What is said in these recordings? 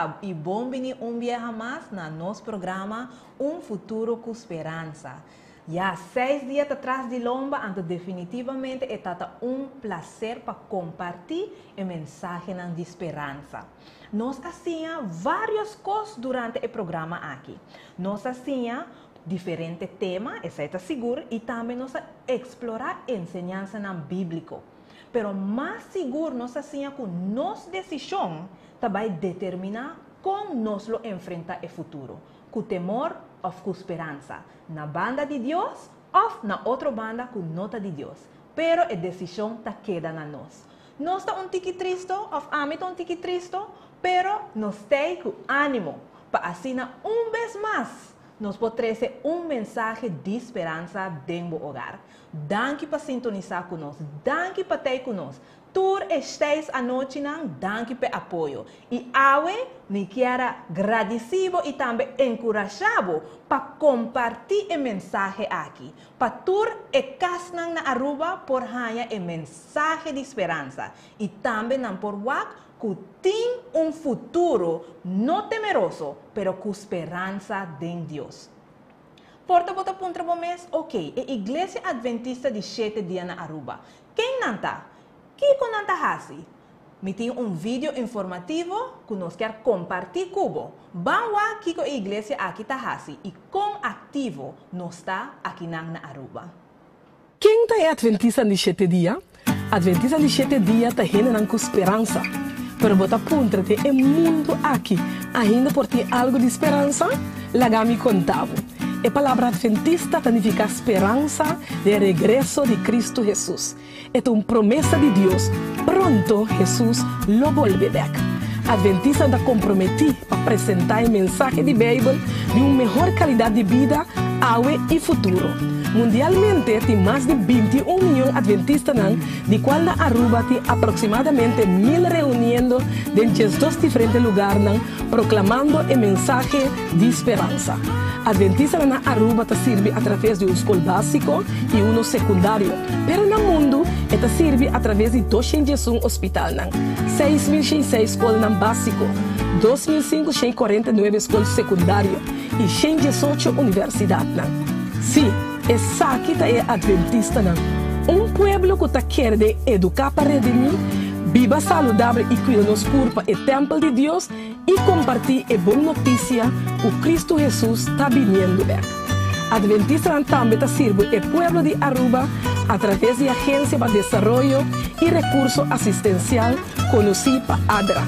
ta y bon bini un biaha mas na nos programa Un Futuro cu Speransa. Ya seis dia ta tras di lomba anto definitivamente e ta ta un placer pa comparti e mensahenan di speransa. Nos a siña varios cos durante e programa aki. Nos a siña diferente tema, esei ta sigur, y tambe nos a explora enseñansanan biblico. Pero mas sigur nos a siña cu nos decision ta bay determina con nos lo enfrenta e futuro, cu temor of cu speransa, na banda di Dios of na otro banda cu no ta di Dios. Pero e decision ta keda na nos. Nos ta un tiki tristo of ami ta un tiki tristo, pero nos t'ey cu animo pa asina un bes mas nos por trece un mensahe di speransa den bo hogar. Danki pa sintonisa cu nos, danki pa t'ey cu nos. Tur e seis anochinan danki p'e apoyo. I awe mi kier a gradisí bo i tambe enkurashá bo pa kompartí e mensahe aki, pa tur e kasnan na Aruba por haña e mensahe di speransa i tambe nan por wak ku tin un futuro no temeroso pero ku speransa den Dios. Por ta bo ta puntra bo mes, Ok, e Iglesia Adventista di Shete Dia na Aruba, ken nan ta? Kiko nan ta hasi? Mi tin un video informativo ku nos kier kompartí ku bo. Ban wak kiko e iglesia aki ta hasi i kon aktivo nos ta akinan na Aruba. Ken ta e Adventistanan di Shete Dia? Adventistanan di Shete Dia ta hendenan ku speransa. Pero bo ta puntra den e mundu aki ainda por tin algu di speransa? Laga mi konta bo. E palabra Adventista ta nifiká speransa den e regreso di Kristu Hesus. E ta un promesa di Dios, pronto Hesus lo bolbe bèk. Adventistanan ta komprometí pa presentá e mensahe di Beibel di un mehor kalidat di bida awe i futuro. Mundialmente tin mas di 21 mion adventistanan, di kual na Aruba tin aproksimadamente mil reuniendo den 12 diferente lugarnan proklamando e mensahe di speransa. Adventistanan na Aruba ta sirbi atraves di un skol básiko i uno sekundario, pero na mundu e ta sirbi atraves di 211 hospitalnan, 6106 skolnan básiko, 2549 skol sekundario i 118 universidatnan. Sí, esaki ta e adventistanan, un pueblo ku ta kere den eduká pa redimí, biba saludabel i kuida nos kurpa e tèmpel di Dios, i kompartí e bon notisia ku Kristu Hesus ta biniendo bèk. Adventistanan tambe ta sirbi e pueblo di Aruba atraves di Agensia pa Desaroyo i Rekurso Asistensial, konosí pa ADRA.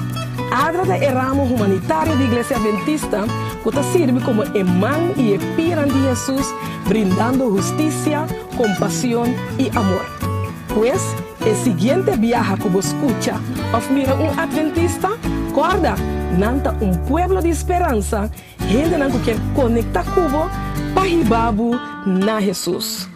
ADRA ta e ramo humanitario di Iglesia Adventista ku ta sirbi komo e man i e pianan di Hesus brindando hustisia, kompasion i amor. Pues, e siguiente biaha ku bo skucha òf mira un adventista, kòrda, nan ta un pueblo di speransa, hendenan ku kier konektá ku bo pa hiba bo na Hesus.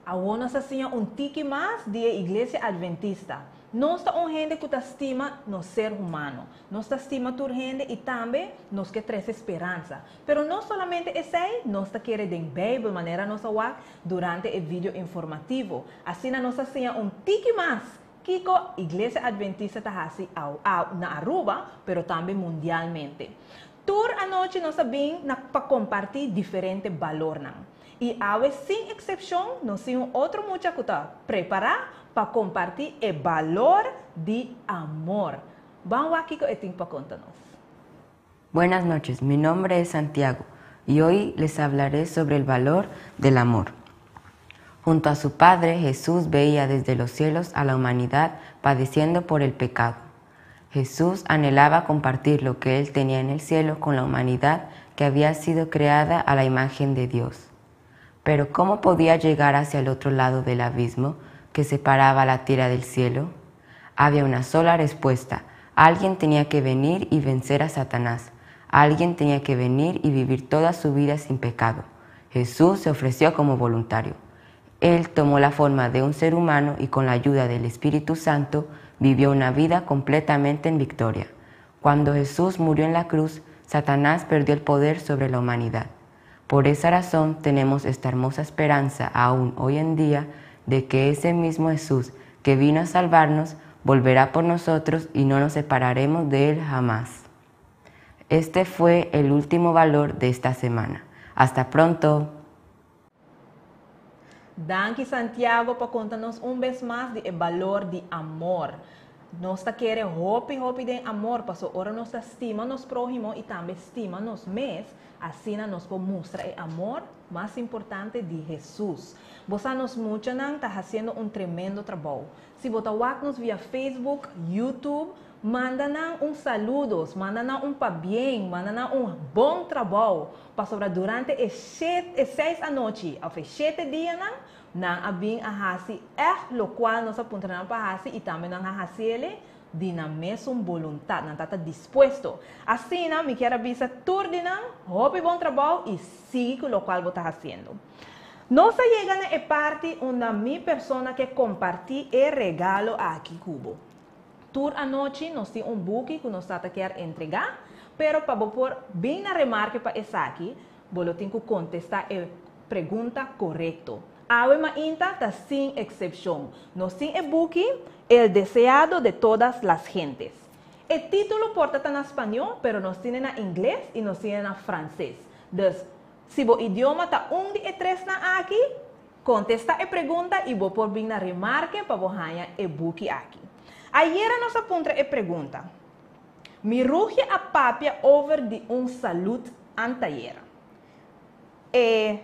Awor nos a siña un tiki mas di e Iglesia Adventista. Nos ta un hende ku ta stima nos ser humano. Nos ta stima tur hende i tambe nos ke trese speransa. Pero no solamente esei, nos ta kere den Beibel manera nos a wak durante e video informativo. Asina nos a siña un tiki mas kiko Iglesia Adventista ta hasi na Aruba, pero tambe mundialmente. Tur anochi nos a bin na pa kompartí diferente balornan. I awe sin eksepshon nos tin un otro mucha ku ta prepará pa kompartí e balor di amor. Ban wak kiko e tin pa konta nos. Buenas noches, mi nombre es Santiago y hoy les hablaré sobre el valor del amor. Junto a su Padre, Jesús veía desde los cielos a la humanidad padeciendo por el pecado. Jesús anhelaba compartir lo que él tenía en el cielo con la humanidad que había sido creada a la imagen de Dios. Pero ¿cómo podía llegar hacia el otro lado del abismo que separaba la tierra del cielo? Había una sola respuesta. Alguien tenía que venir y vencer a Satanás. Alguien tenía que venir y vivir toda su vida sin pecado. Jesús se ofreció como voluntario. Él tomó la forma de un ser humano y con la ayuda del Espíritu Santo vivió una vida completamente en victoria. Cuando Jesús murió en la cruz, Satanás perdió el poder sobre la humanidad. Por esa razón tenemos esta hermosa esperanza aún hoy en día de que ese mismo Jesús que vino a salvarnos volverá por nosotros y no nos separaremos de él jamás. Este fue el último valor de esta semana. Hasta pronto. Danki, Santiago, pa konta nos un bes mas di balor di amor. Nos ta kere hopi hopi den amor, paso ora nos stima nos próhimo i tambe stima nos mes, asina nos por mustra e amor mas importante di Hesus. Bo nos muchanan ta hasiendo un tremendo trabou. Si bo ta wak nos via Facebook, YouTube, manda nan un saludo, manda nan un pabien, manda nan un bon trabou. Pasobra durante e 6 anochi, òf 7 dia nan, nan a bin a hasi echt lokual nos a puntra nan pa hasi i tambe nan a hasi di nan mesun boluntat, nan ta dispuesto. Asina, mi ke bisa tur di nan, hopi bon trabou i sigui ku lokual bo ta hasiendo. Nos a yega na e parti unda mi persona ke kompartí e regalo aki ku bo. Tur anochi nos tin un buki ku nos tata ke entregá, pero pa por bin na remarke pa esaki, bo tin ku kontestá e pregunta korekto. Awe mainta ta sin eksepshon. Nos tin e buki El deseado de todas las gentes. E título por ta na spañó, pero nos tin na ingles i nos tin na franses. Dus, si bo idioma ta un di e tres nan aki, kontestá e pregunta i bo por bin na remarke pa bo haña e buki aki. Ayera nos a puntra e pregunta. Mirugia a papia over di un salú antayera. E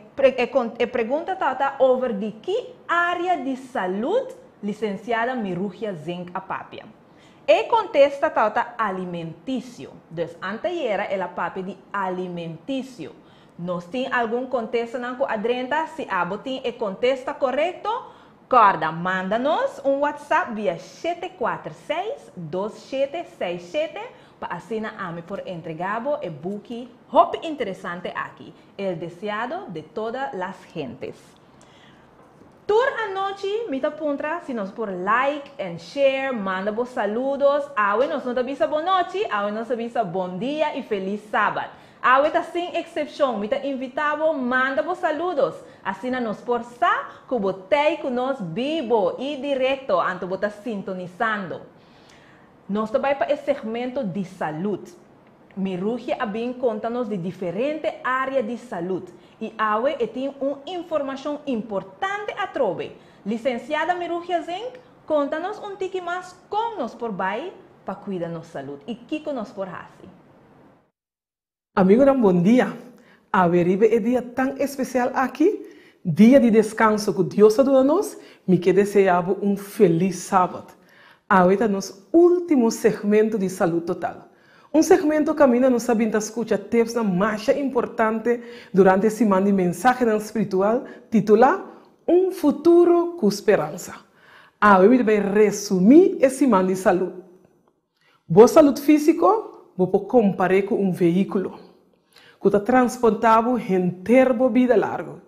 pregunta ta over di ki área di salú lisensiada Mirugia Zink a papia. E kontesta ta alimentisio. Dus antayera el a papia di alimentisio. Nos tin algun kontesta nan ku a drenta, si abo tin e kontesta korekto, kòrda, manda nos un WhatsApp via 746-2767 pa asina ami por entregá bo e buki hopi interesante aki, El deseado de todas las gentes. Tur anochi mi ta puntra si nos por like and share, manda bo saludo. Awe nos no ta bisa bon nochi, awe nos ta bisa bon dia i felis sabat. Awe ta sin eksepshon, mi ta invitá bo, manda bo saludo. Asina nos por sa ku bo t'ei ku nos bibu i direkto, anto bo ta sintonisando. Nos ta bai pa e segmento di salú. Mirugia a bin konta nos di diferente área di salú. I awe e tin un informashon importante atrobe. Lisensiada Mirugia Zink, konta nos un tiki mas kon nos por bai pa kuida nos salú i kiko nos por hasi. Amigu, bon dia. Awe riba e dia tan espesial aki, dia di deskanso ku Dios a duna nos, mi ke deseá un felis sabat. Awe ta nos último segmento di Salú Total. Un segmento kaminda nos ta bin ta skucha tips mas importante durante e siman di mensahe spiritual titulá Un futuro ku speransa. Awe mi ta bai resumí e siman di salú. Bo salú físiko, bo por kompar'é ku un vehíkulo ku ta transportá henter bo bida largu.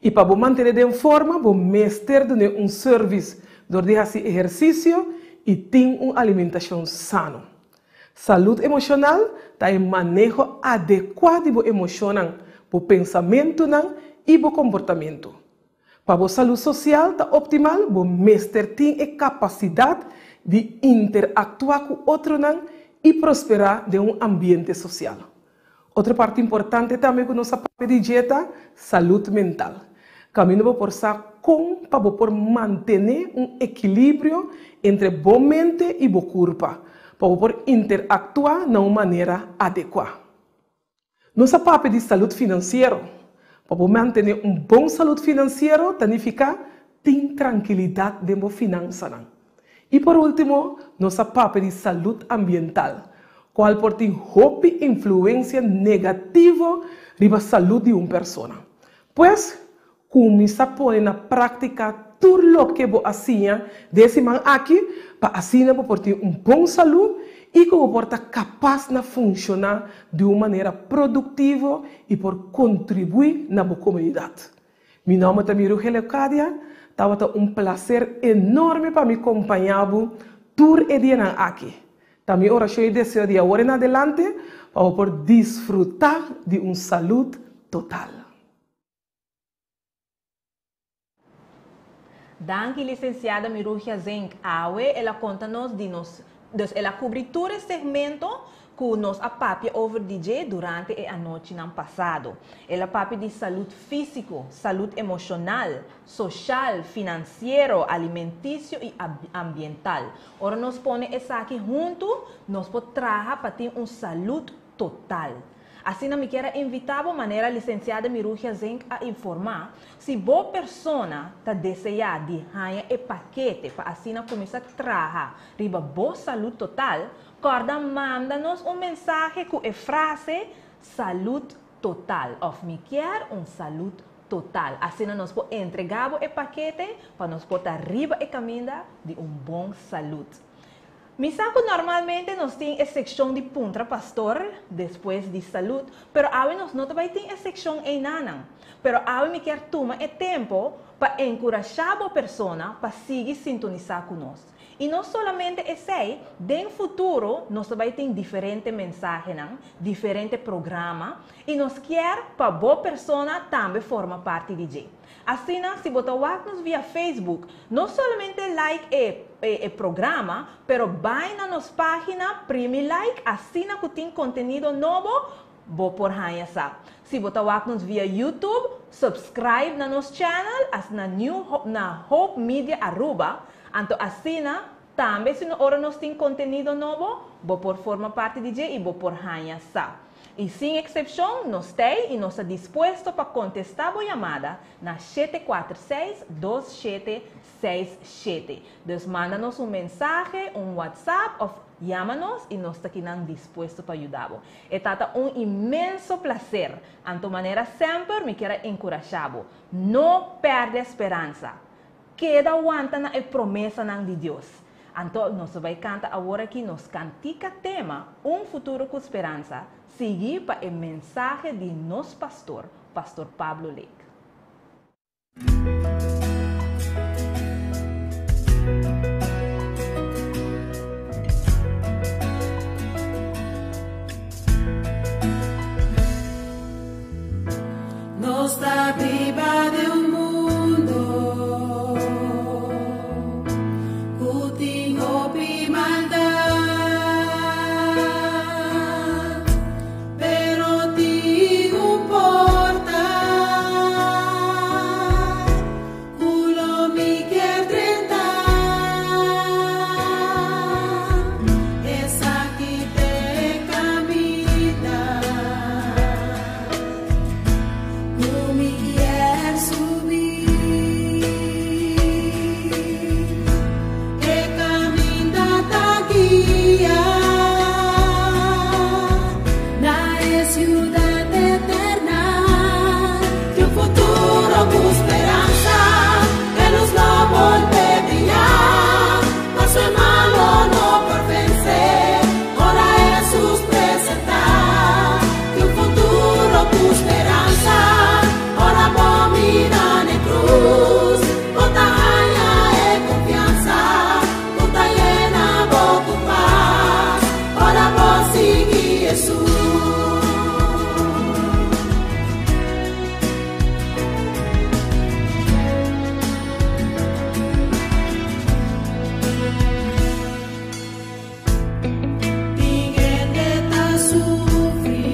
I pa bo mantené den forma, bo mester duna un service dor di hasi ehersisio i tin un alimentashon sano. Salú emoshonal ta e maneho adekuá di bo emoshonnan, bo pensamentunan i bo komportamentu. Pa bo salú sosial ta optimal, bo mester tin e kapasidat di interaktuá ku otronan i prosperá den un ambiente sosial. Otro parti importante tambe ku nos a papia di dje ta salú mental. Kaminda bo por sa kon pa bo por mantené un ekilibrio entre bo mente i bo kurpa, pa bo por interaktuá na un manera adekuá. Nos a papia di salú finansiero. Pa bo mantené un bon salú finansiero, ta nifiká tin trankilidat den bo finansanan. I por último, nos a papia di salú ambiental, kual por tin hopi influensia negativo riba salú di un persona. Pues, kuminsá pone na práktika tur loke bo a siña den e siman aki, pa asina bo por tin un bon salú i ku bo por ta kapas na funshoná di un manera produktivo i por kontribuí na bo komunidat. Mi nòmber ta Mirugia Leocadia, tabata un plaser enorme pa mi kompañá bo tur e dianan aki. Ta mi orashon i deseo di awor en adelante pa bo por disfrutá di un salú total. Danki, lisensiado Mirugia Zenk. Awe, el a konta nos di nos, dus el a kubri tur segmento ku nos a papia over di dje durante e anochinan pasá. El a papia di salú físiko, salú emoshonal, sosial, finansiero, alimentisio i ambiental. Ora nos pone esaki huntu, nos por traha pa tin un salú total. Asina mi ke invitá, manera lisensiado Mirugia Zenk a informá, si bo persona ta deseá di haña e pakete pa asina kuminsá traha riba bo salú total, kòrda manda nos un mensahe ku e frase "salú total" òf "mi ke un salú total". Asina nos por entregá e pakete pa nos por ta riba e kaminda di un bon salú. Mi sa ku normalmente nos tin e sekshon di Puntra Pastor despues di salú, pero awe nos no bai tin e sekshon einan. Pero awe mi ke tuma e tempu pa enkurashá e persona pa sigui sintonisá ku nos. I no solamente esei, den futuro nos bai tin diferente mensahe, diferente programa, i nos ke pa bo persona tambe forma parti di dje. Asina, si bo ta nos via Facebook, no solamente like e programa, pero bai na nos página, primi like, asina ku tin kontenido nobo, bo por haña sa. Si bo ta nos via YouTube, subscribe na nos channel, asina New Hope, na Hope Media Aruba, anto asina tambe si no ora nos tin kontenido nobo, bo por forma parti di dje i bo por haña sa. I sin eksepshon, nos ta i nos ta dispuesto pa kontestá e yamada na 746-2767. Dus manda nos un mensahe, un WhatsApp òf yama nos i nos ta aki dispuesto pa yuda. E ta un inmenso plaser. Anto manera semper mi ke enkurashá. No pèrdè speransa. Keda wanta na e promesanan di Dios. Anto nos ta bai kanta awor aki nos kantika tema "Un futuro ku speransa". Sigui pa e mensahe di nos pastor, Pastor Pablo Lake. Nos ta biba den un mundu ku tin hopi maldat, pero tin un porta ku lo mi ke drenta. Esaki ta e kaminda ku mi ke subi. E kaminda ta guia na e siudat eterno, di un futuro ku speransa, e lus lo bolbe bria, mas e malu no por vense, ora Jesus presentá. Di un futuro ku speransa, ora bo mira na krus, bo ta haña e konfiansa, bo ta yena bo ku pas, ora bo sigui Jesus. Tin hende ta sufri.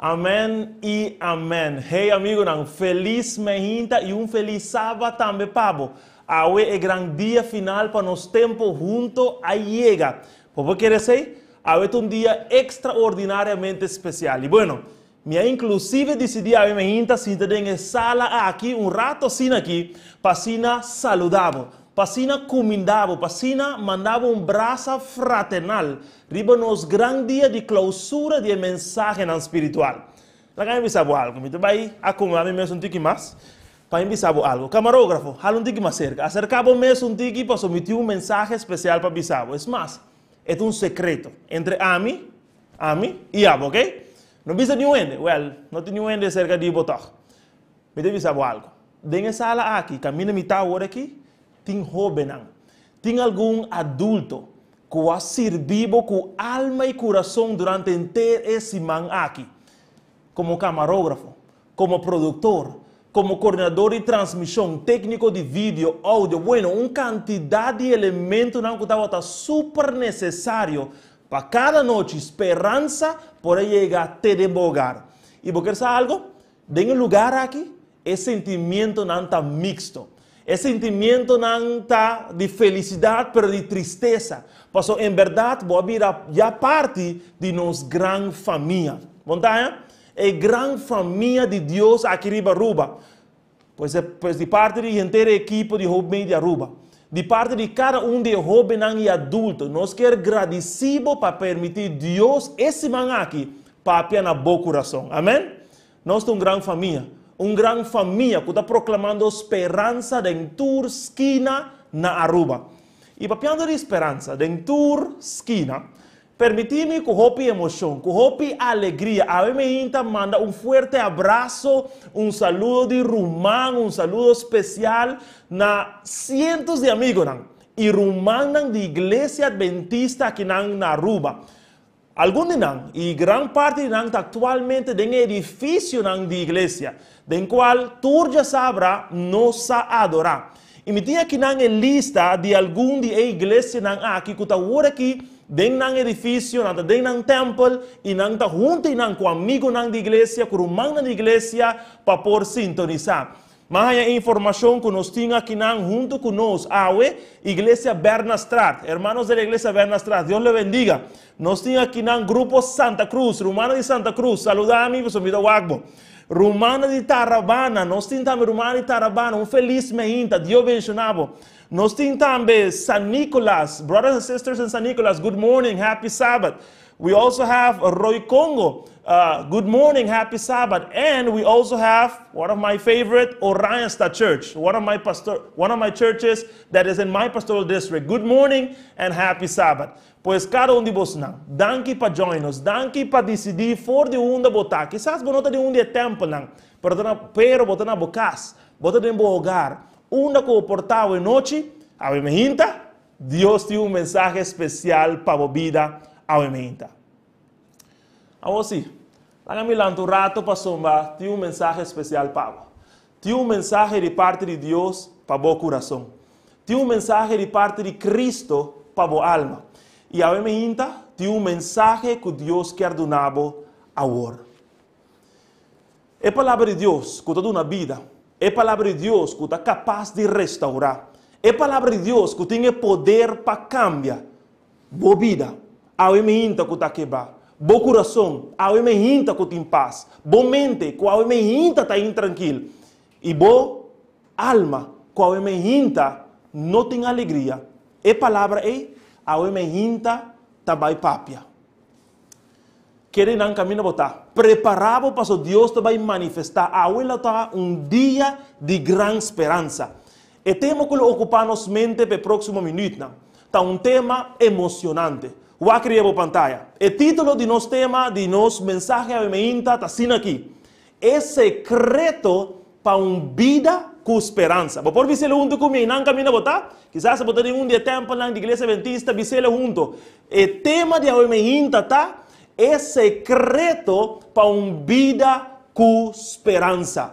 Amen i amen. Hey amigonan, felis mainta i un felis sabat tambe pa bo. Awe e gran dia final pa nos tempo hunto a yega. Bo por kere esei? Awe ta un dia ekstraordinariamente spesial. I bueno, mi a inklusive disidí awe mainta sinta den e sala aki un rato asina aki pa asina saludá bo, pa asina kumindá bo, pa asina manda bo un brasa fraternal riba nos gran dia di klousura di e mensahenan spiritual. Laga mi bisa bo algu. Mi ta bai akomodá mi mes un tiki mas pa mi bisa bo algu. Kamarógrafo, hala un tiki mas serka. Aserká bo mes un tiki pasobra mi tin un mensahe spesial pa bisa bo. Es mas, e ta un sekreto entre ami, ami i abo, oke? No bisa niun hende. Wèl, no tin niun hende serka di bo tòg. Mi ta bisa bo algu. Den e sala aki, kaminda mi ta awor aki, tin hóbennan. Tin algun adulto ku a sirbi bo ku alma i kurason durante henter e siman aki, komo kamarógrafo, komo produktor, komo koordinador di transmishon, tékniko di video, oudio, bueno, un kantidat di elementonan ku tabata super nesesario pa kada nochi speransa por a yega te den bo hogar. I bo ker sa algu? Den e lugar aki, e sentimientonan ta mixto. E sentimientonan ta di felicidad pero di tristesa, paso en berdad bo a bira ya parti di nos gran famia. Bon ta haña? E gran famia di Dios aki riba Aruba. Pues pues di parti di henter e ekipo di Hope Media Aruba, di parti di kada un di e hobennan y adulto, nos kier gradici bo pa permiti Dios e siman aki papia na bo curason. Amen? Nos ta un gran famia, un gran famia cu ta proclamando speransa den tur skina na Aruba. Y papiando di speransa den tur skina, permiti mi cu hopi emocion, cu hopi alegria, awe meinta manda un fuerte abraso, un saludo di ruman, un saludo special na cientos di amigonan y rumannan di Iglesia Adventista akinan na Aruba. Algun di nan, i gran parti di nan ta aktualmente den e edifisionan di iglesia, den kual tur djasabra nos sa adorá. I mi tin akinan e lista di algun di e iglesianan aki ku ta awor aki den nan edifisio, nan ta den nan tèmpel, i nan ta huntu i nan ku amigunan di iglesia, ku rumannan di iglesia pa por sintonisá. M'a haña e informashon ku nos tin akinan huntu ku nos awe, Iglesia Bernastraat. Hermanos de la Iglesia Bernastraat, Dios le bendiga. Nos tin akinan Grupo Santa Cruz, rumannan di Santa Cruz, saluda mi pasobra mi ta wak bo. Rumannan di Tarabana, nos tin tambe rumannan di Tarabana, un felis meinta, Dios benshoná bo. Nos tin tambe San Nicolas, brothers and sisters in San Nicolas, good morning, happy Sabbath. We also have Roy Congo, good morning, happy Sabbath. And we also have one of my favorite, Oranjestad Church, one of my pastor, one of my churches that is in my pastoral district. Good morning and happy Sabbath. Pues kada un di bosnan, danki pa join nos, danki pa disidí for di unda bo ta. Kisas bo no ta di un di e tèmpelnan, pero ta na, pero bo ta na bo kas, bo ta den bo hogar. Unda ku bo por ta awe nochi, awe mehinta, Dios tin un mensahe spesial pa bo bida awe meinta. Awor sí, laga mi lanta un rato pasobra tin un mensahe spesial pa bo. Tin un mensahe di parti di Dios pa bo kurason. Tin un mensahe di parti di Cristo pa bo alma. I awe meinta tin un mensahe ku Dios kier duna bo awor. E Palabra di Dios ku ta duna bida, e Palabra di Dios ku ta kapas di restaurá, e Palabra di Dios ku tin e poder pa kambia bo bida, awe meinta ku ta kebá, bo kurason, awe meinta ku tin pas, bo mente ku awe meinta ta intrankil, i bo alma ku awe meinta no tin alegria, e Palabra ei awe meinta ta bai papia. Kere nan kaminda bo ta. Prepará bo paso Dios ta bai manifestá. Awe lo ta un dia di gran speransa. E tema ku lo okupá nos mente pa e próksimo minütnan ta un tema emosionante. Wak riba bo pantaya. E título di nos tema di nos mensahe awe meinta ta asina aki, E sekreto pa un bida ku speransa. Bo por bis'el huntu ku mi einan kaminda bo ta? Kisas bo ta den un di e tèmpelnan di Iglesia Adventista, bis'el huntu. E tema di awe meinta ta, E sekreto pa un bida ku speransa.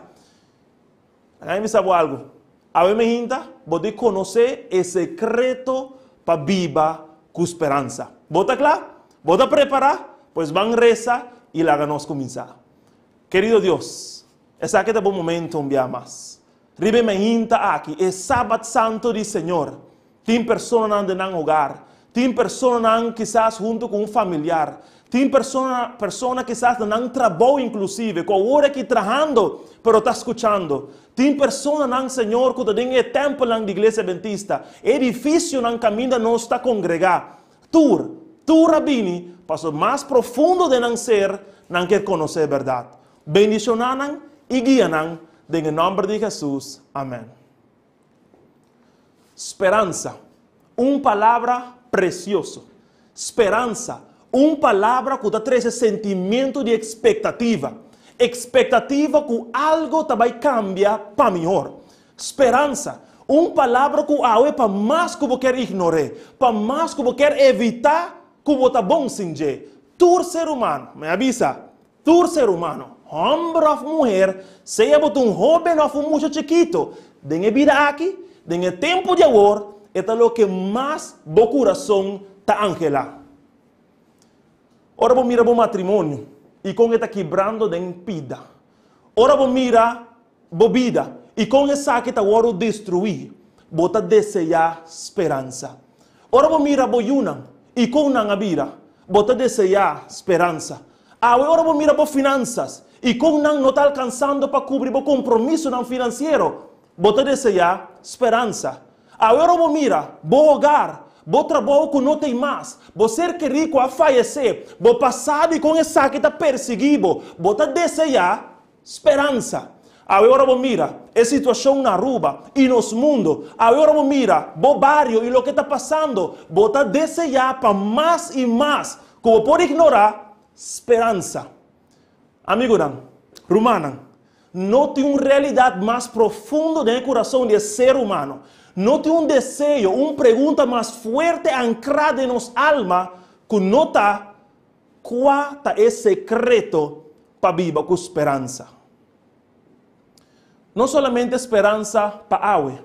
Laga mi bisa bo algu. Awe meinta bo di konosé e sekreto pa biba ku speransa. Bo ta kla? Bo ta prepará? Pues ban resa i laga nos kuminsá. Kerido Dios, esaki ta bo momento un bia mas. Riba e mainta aki, e Sabat Santo di Señor, tin personanan den nan hogar, tin personanan kisas hunto ku un familiar, tin persona persona kisas na nan trabou inklusive, ku awor aki trahando pero ta skuchando. Tin personanan, Señor, ku ta den e tèmpelnan di Iglesia Adventista, e edifisionan kaminda nos ta kongregá. Tur, tur a bini pasobra mas profundo den nan ser nan kier konosé e bèrdat. Bendishoná nan i guia nan den e nòmber di Hesus. Amèn. Speransa, un palabra presioso. Speransa, un palabra ku ta trese sentimiento di ekspektativa. Ekspektativa ku algo ta bai kambia pa mihor. Speransa, un palabra ku awe pa mas ku bo kier ignor'é, pa mas ku bo kier evitá ku bo ta bon sin dje. Tur ser humano, mi a bisa, tur ser humano, hòmber òf muher, sea bo ta un hóben òf un mucha chikito, den e bida aki, den e tempu di awor, e ta loke mas bo kurason ta anhelá. Ora bo mira bo matrimonio i kon e ta kibrando den pida. Ora bo mira bo bida i kon esaki ta wòrdu destruí, bo ta deseá speransa. Ora bo mira bo yunan i kon nan a bira, bo ta deseá speransa. Awe ora bo mira bo finansas i kon nan no ta alkansando pa kubri bo kompromisonan finansiero, bo ta deseá speransa. Awe ora bo mira bo hogar, bo trabou ku no t'ei mas, bo ser kerí ku a fayesé, bo pasado i kon esaki ta persiguí bo, bo ta deseá Speransa. Awe ora bo mira e situacion na Aruba y nos mundo, awe ora bo mira bo bario y loke ta pasando, bo ta desea pa mas y mas cu bo por ignora speransa. Amigonan, rumannan, no tin un realidad mas profundo den e curason di e ser humano, no tin un deseo, un pregunta mas fuerte ancra den nos alma cu no ta Kua ta e sekreto pa biba ku speransa? No solamente speransa pa awe,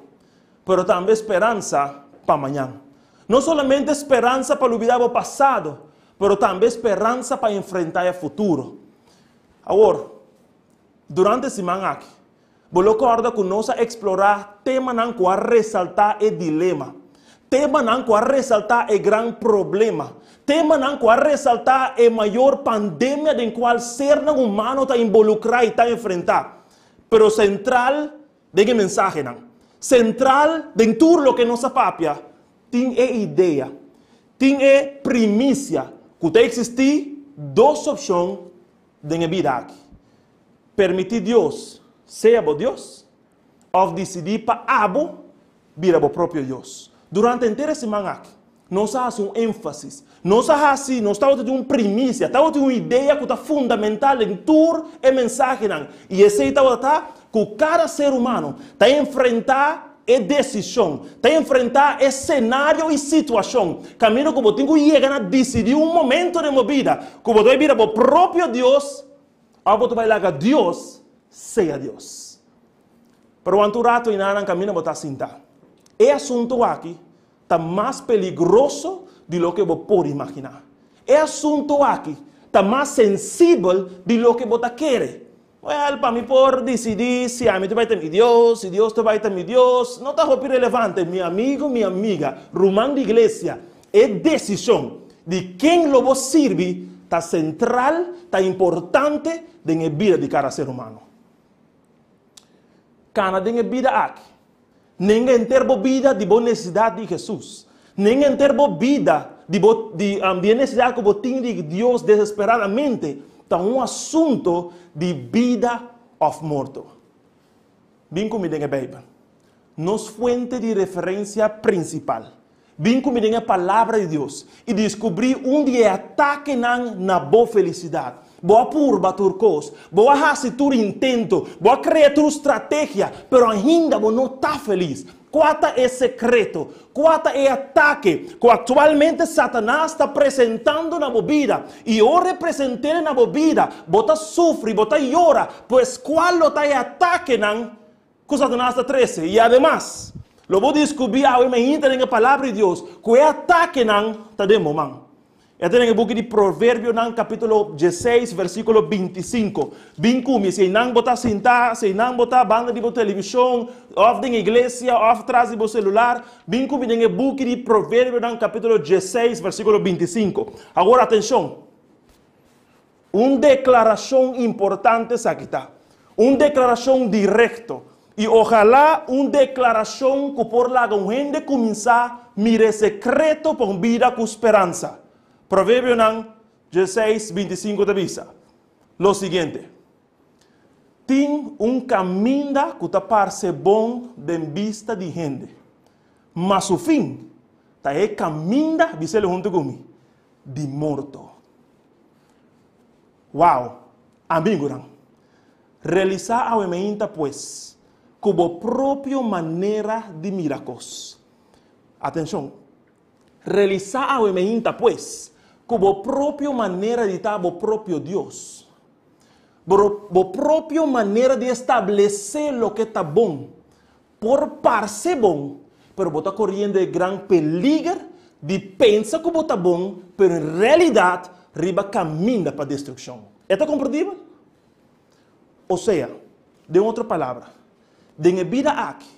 pero tambe speransa pa mañan. No solamente speransa pa lubidá bo pasado, pero tambe speransa pa enfrentá e futuro. Awor, durante e siman aki, Bo lo kòrda ku nos a eksplorá temanan ku a resaltá e dilema, temanan ku a resaltá e gran problema, temanan ku a resaltá e mayor pandemia den kual sernan humano ta inbolukrá i ta enfrentá. Pero sentral den e mensahenan, sentral den tur loke nos a papia, tin e idea, tin e primisia ku ta eksistí dos opshon den e bida aki. Permití Dios sea bo Dios òf disidí pa abo bira bo propio Dios. Durante henter e siman aki, nos a hasi un énfasis. Nos a hasi, nos tabata tin un primisia, tabata tin un idea ku ta fundamental den tur e mensahenan, i esei tabata ta ku kada ser humano ta enfrentá e desishon, ta enfrentá e senario i situashon kaminda ku bo tin ku yega na disidí un momento den bo bida ku bo ta bai bira bo propio Dios Òf bo ta bai laga Dios sea Dios? Pero wanta un rato i nan kaminda bo ta sinta. E asuntu aki ta mas peligroso di loke bo por imaginá. E asuntu aki ta mas sensibel di loke bo ta kere. Wèl, pa mi por disidí si ami ta bai ta mi Dios, si Dios ta bai ta mi Dios, no ta hopi relevante. Mi amigu, mi amiga, ruman di iglesia, E desishon di ken lo bo sirbi ta sentral, ta importante den e bida di kada ser humano. Kana den e bida aki. Nenga henter bo bida di bo nesesidat di Hesus. Nenga henter bo bida di bo di di e nesesidat ku bo tin di Dios desesperadamente ta un asunto di bida òf morto. Bin ku mi den e Beibel. Nos fuente di referensia prinsipal. Bin ku mi den e Palabra di Dios i diskubrí un di e atakenan na bo felisidat. Bo a purba tur kos, bo a hasi tur intento, bo a krea tur strategia, pero ainda bo no ta felis. Kua ta e sekreto? Kua ta e atake ku aktualmente Satanas ta presentando na bo bida? I ora e present'é na bo bida, bo ta sufri, bo ta yora. Pues kua lo ta e atakenan Ku Satanas ta trese. I ademas, lo bo diskubrí awe mainta den e Palabra di Dios ku e atakenan ta den bo man. E ta den e buki di Proverbionan kapítulo dieseis versíkulo bintisinko. Bin ku mi, si einan bo ta sintá, si einan bo ta banda di bo televishon, òf den iglesia, òf tras di bo selular, bin ku mi den e buki di Proverbionan kapítulo dieseis versíkulo bintisinko. Awor atenshon! Un deklarashon importante esaki ta. Un deklarashon direkto. I ojalá un deklarashon ku por laga un hende kuminsá mira e sekreto pa un bida ku speransa. Proverbionan dieseis, bintisinku ta bisa lo siguiente, Tin un kaminda ku ta parse bon den bista di hende, ma su fin ta e kaminda, bis'el huntu ku mi, di morto. Wow! Amigunan, realisá awe meinta pues ku bo propio manera di mira kos. Atenshon! Realisá awe meinta pues ku bo propio manera di ta bo propio Dios. Bo bo propio manera di establesé loke ta bon Por parse bon, pero bo ta koriendo e gran peliger di pensa ku bo ta bon, pero en realidat riba kaminda pa destrukshon. E ta komprendibel? Osea, den otro palabra, den e bida aki,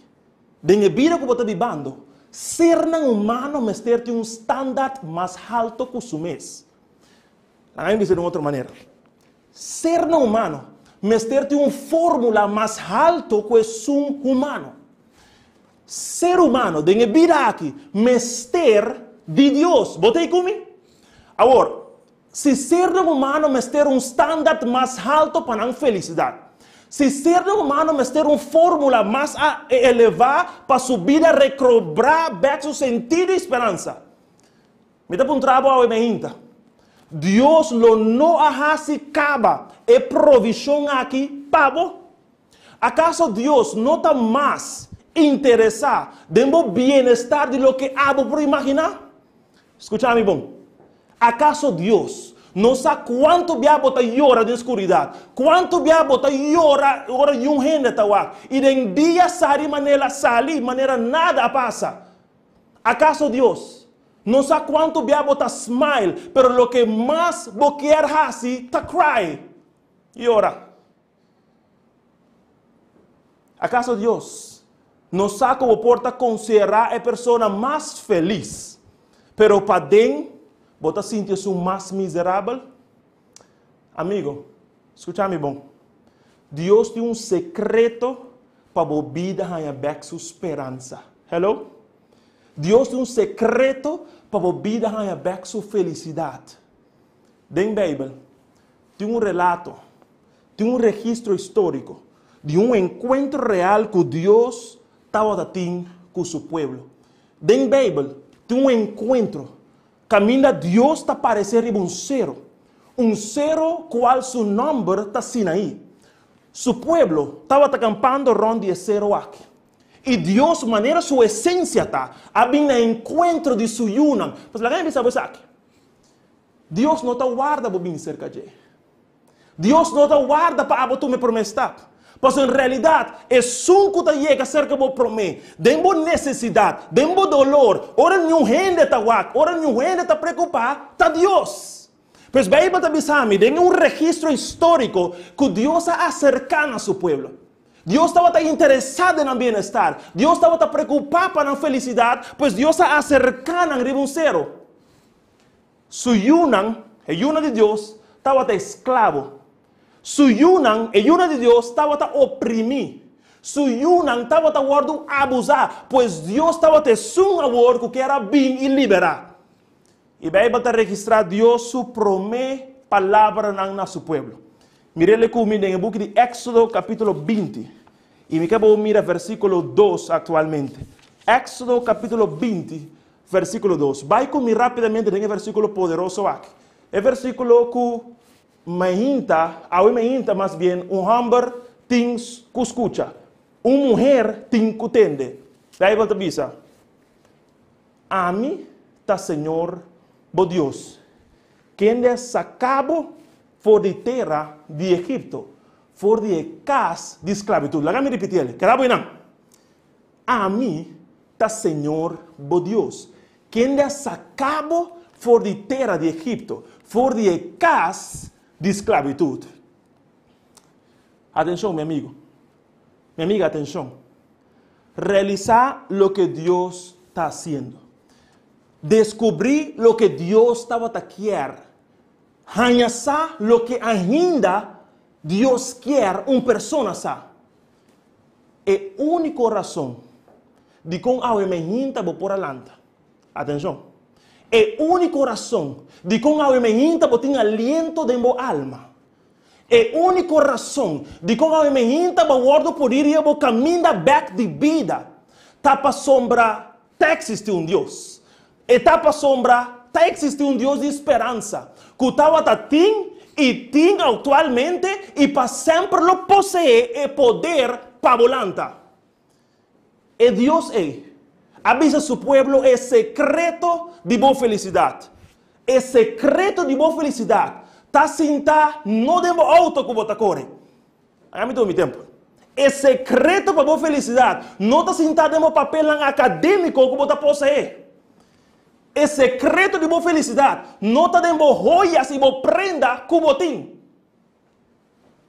den e bida ku bo ta bibando, sernan humano mester tin un standard mas halto ku su mes. Laga mi bisa den otro manera. Sernan humano mester tin un fórmula mas halto ku esun humano. Ser humano den e bida aki mester di Dios. Bo ta ei ku mi? Awor, si sernan humano mester un standard mas halto pa nan felisidat, si sernan humano mester un fórmula mas elevá pa su bida rekrobrá bèk su sentido i speransa, Mi ta puntra bo awe mainta, Dios lo no a hasi kaba e provishon aki pa bo? Akaso Dios no ta mas interesá den bo bienestar di loke abo por imaginá? Skucha mi bon. Akaso Dios no sa kuantu bia bo ta yora den skuridat, kuantu bia bo ta yora ora yun hende ta wak, i den dia sali manera sali manera nada a pasa? Akaso Dios no sa kuantu bia bo ta smile pero loke mas bo kier hasi ta cry, yora? Akaso Dios no sa ku bo por ta konsiderá e persona mas felis pero paden bo ta sinti esun mas miserabel? Amigo, skucha mi bon. Dios tin un sekreto pa bo bida haña bèk su speransa. Hello? Dios tin un sekreto pa bo bida haña bèk su felisidat. Den Beibel tin un relato, tin un registro históriko di un enkuentro real ku Dios tabata tin ku su pueblo. Den Beibel tin un enkuentro kaminda Dios ta paresé riba un sero, un sero kual su nòmber ta Sinaí. Su pueblo tabata kampando rònt di e sero aki. I Dios, manera su esensia ta, a bin na enkuentro di su yunan. Pues laga mi bisa bo esaki, Dios no ta warda bo bin serka dje. Dios no ta warda pa abo tuma e promé stap. Pasobra en realidat, esun ku ta yega serka bo promé, den bo nesesidat, den bo dolor, ora niun hende ta wak, ora niun hende ta preokupá, ta Dios. Pues Beibel ta bisa mi den un registro históriko ku Dios a aserká na su pueblo. Dios tabata interesá den nan bienestar. Dios tabata preokupá pa nan felisidat, pues Dios a aserká nan riba un sero. Su yunan, e yunan di Dios, tabata esklabo. Su yunan, e yunan di Dios, tabata oprimí. Su yunan tabata wòrdu abusá, pues Dios tabata esun awor ku kier a bin i liberá. E Bijbel ta registrá Dios su promé palabranan na su pueblo. Mir'é ku mi den e buki di Éksodo kapítulo binti. I mi ke bo mira versíkulo dos aktualmente. Éksodo kapítulo binti, versíkulo dos. Bai ku mi rápidamente den e versíkulo poderoso aki. E versíkulo ku mainta, awe mainta mas bien, un hòmber tin ku skucha, un muher tin ku tende. Bijbel ta bisa. Ami ta Señor bo Dios, kende a saká bo for di tera di Egipto, for di e kas di sklabitut. Laga mi ripití el, keda bo einan. Ami ta Señor bo Dios, kende a saká bo for di tera di Egipto, for di e kas di sklabitut. Atenshon, mi amigu, mi amiga, atenshon. Realisá loke Dios ta hasiendo. Deskubrí loke Dios tabata kier. Haña sa loke ainda Dios kier un persona sa. E úniko rason dikon awe meinta bo por a lanta. Atenshon! E úniko rason dikon awe meinta bo tin aliento den bo alma. E úniko rason dikon awe meinta bo wòrdu por ir riba bo kaminda bèk di bida ta pasobra ta eksistí un Dios. E ta pasobra ta eksistí un Dios di speransa ku tabata tin i tin aktualmente i pa semper lo poseé e poder pa bo lanta. E Dios ei a bisa su pueblo e sekreto di bo felisidat. E sekreto di bo felisidat ta sintá no den bo outo ku bo ta kore. Aya mi tuma mi tempu. E sekreto pa bo felisidat no ta sintá den bo papelnan akadémiko ku bo ta poseé. E sekreto di bo felisidat no ta den bo hoyas i bo prenda ku bo tin.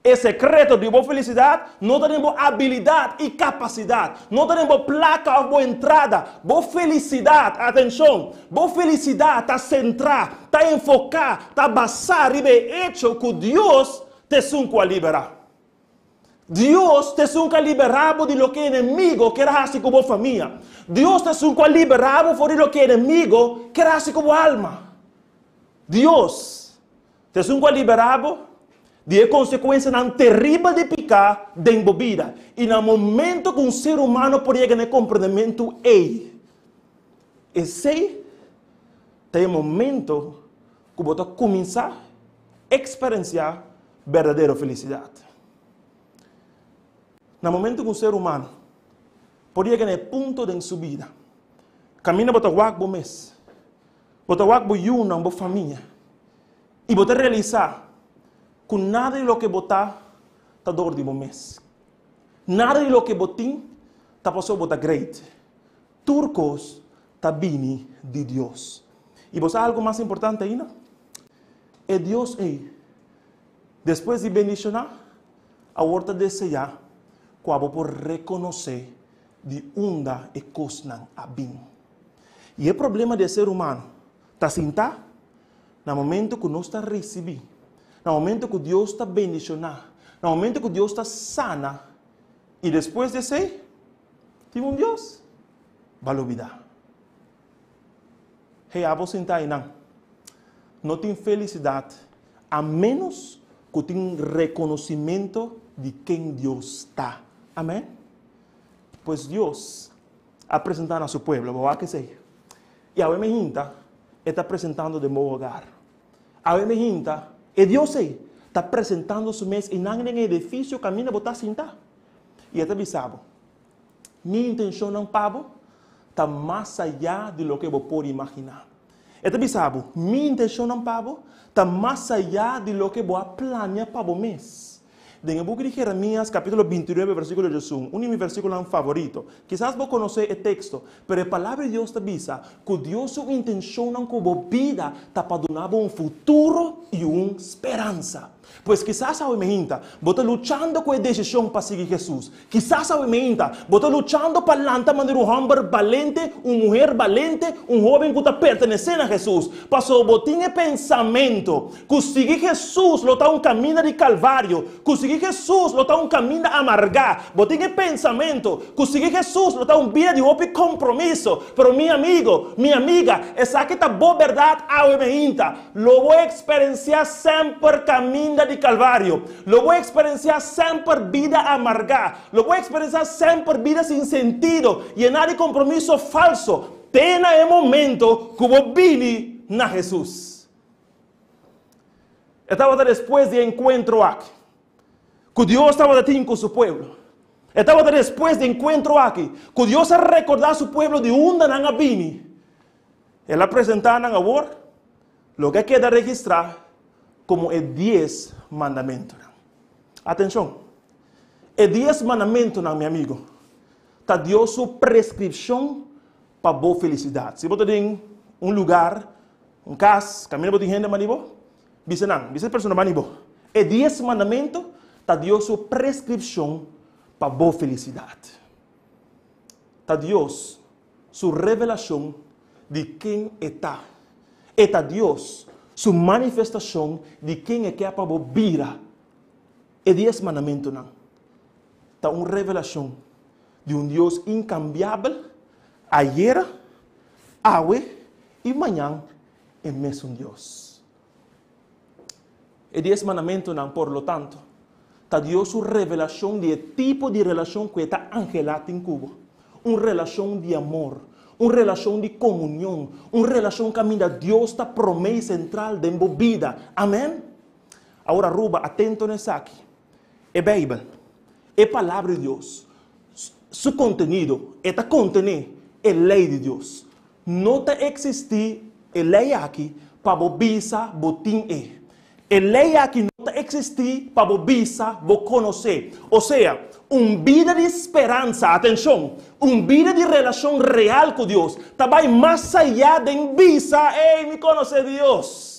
E sekreto di bo felisidat no ta den bo abilidat i kapasidat, no ta den bo plaka òf bo entrada. Bo felisidat, atenshon, bo felisidat ta sentrá, ta enfoká, ta basá riba e echo ku Dios ta esun ku a liberá. Dios ta esun ku a liberá bo di loke enemigo ker hasi ku bo famia. Dios ta esun ku a liberá bo for di loke enemigo ker hasi ku bo alma. Dios Ta esun ku a liberá bo di e konsekuensianan teribel di piká den bo bida. I na momento ku un ser humano por yega na e komprendementu ei, esei ta e momento ku bo ta kuminsá eksperensiá berdadero felisidat. Na momento ku un ser humano por yega na e punto den su bida kaminda bo ta wak bo mes, Bo ta wak bo yunan, bo famia, i bo ta realisá ku nada di loke bo ta, ta dor di bo mes. Nada di loke bo tin ta pasobra bo ta great. Tur kos ta bini di Dios. I bo sa algu mas importante ainda? E Dios ei, despues di bendishoná, awor ta deseá ku abo por rekonosé di unda e kosnan a bin. I e problema di e ser humano ta sintá na momento ku nos ta risibí, na momento ku Dios ta bendishoná, na momento ku Dios ta sana, i despues di esei tin un Dios ba lubidá. Hey, abo sintá einan. No tin felisidat a ménos ku tin rekonosimento di ken Dios ta. Amèn? Pues Dios a presentá na su pueblo, bo wak esei. I awe mi hinta, e ta presentando den bo hogar. Awe mi hinta, e Dios ei ta presentando su mes einan den e edifisio kaminda bo ta sintá. I e ta bisa bo, Mi intenshonnan pa bo ta mas ayá di loke bo por imaginá. E ta bisa bo, Mi intenshonnan pa bo ta mas ayá di loke bo a plania pa bo mes. Den e buki di Jeremias, kapítulo bintinuebe, versíkulo diesun, un di mi versíkulonan favorito. Kisas bo konosé e teksto, pero e Palabra di Dios ta bisa ku Dios su intenshonnan ku bo bida ta pa duna bo un futuro i un speransa. Pues kisas awe meinta bo ta luchando ku e desishon pa sigui Hesus. Kisas awe meinta bo ta luchando pa lanta manera un hòmber balente, un muher balente, un hóben ku ta pertenesé na Hesus. Pasobra bo tin e pensamentu ku sigui Hesus lo ta un kaminda di Kalvario, ku sigui Hesus lo ta un kaminda amargá. Bo tin e pensamentu ku sigui Hesus lo ta un bida di hopi kompromiso. Pero mi amigo, mi amiga, esaki ta bo bèrdat awe meinta. Lo bo eksperensiá semper kaminda di Kalvario. Lo bo eksperensiá semper bida amargá. Lo bo eksperensiá semper bida sin sentido, yená di kompromiso falso, te na e momento ku bo bini na Hesus. E tabata despues di e enkuentro aki ku Dios tabata tin ku su pueblo. E tabata despues di e enkuentro aki ku Dios a rekordá su pueblo di unda nan a bini. El a presentá nan awor loke a keda registrá komo e Dies Mandamentunan. Atenshon! E Dies Mandamentunan, mi amigo, ta Dios su preskripshon pa bo felisidat. Si bo ta den un lugar. Un kas, kaminda bo tin hende mani bo, bisa nan, bisa e persona mani bo, e dies mandamentu ta Dios su preskripshon pa bo felisidat. Ta Dios su revelashon di ken e ta. E ta Dios su manifestashon di ken e ke pa bo bira. E dies mandamentunan ta un revelashon di un Dios inkambiabel, ayera, awe i mañan e mesun Dios. E dies mandamentunan, por lo tanto, ta Dios su revelashon di e tipo di relashon ku e ta anhelá tin ku bo, un relashon di amor, un relashon di komunion, un relashon kaminda Dios ta promé i sentral den bo bida. Amèn! Awor Aruba, atento na esaki. E Beibel, e Palabra di Dios, su kontenido, e ta kontené e lei di Dios. No ta eksistí e lei aki pa bo bisa bo tin e. E lei aki no ta eksistí pa bo bisa bo konosé. Osea, un bida di speransa, atenshon, un bida di relashon real ku Dios, ta bai mas ayá den bisa, Ey, mi konosé Dios.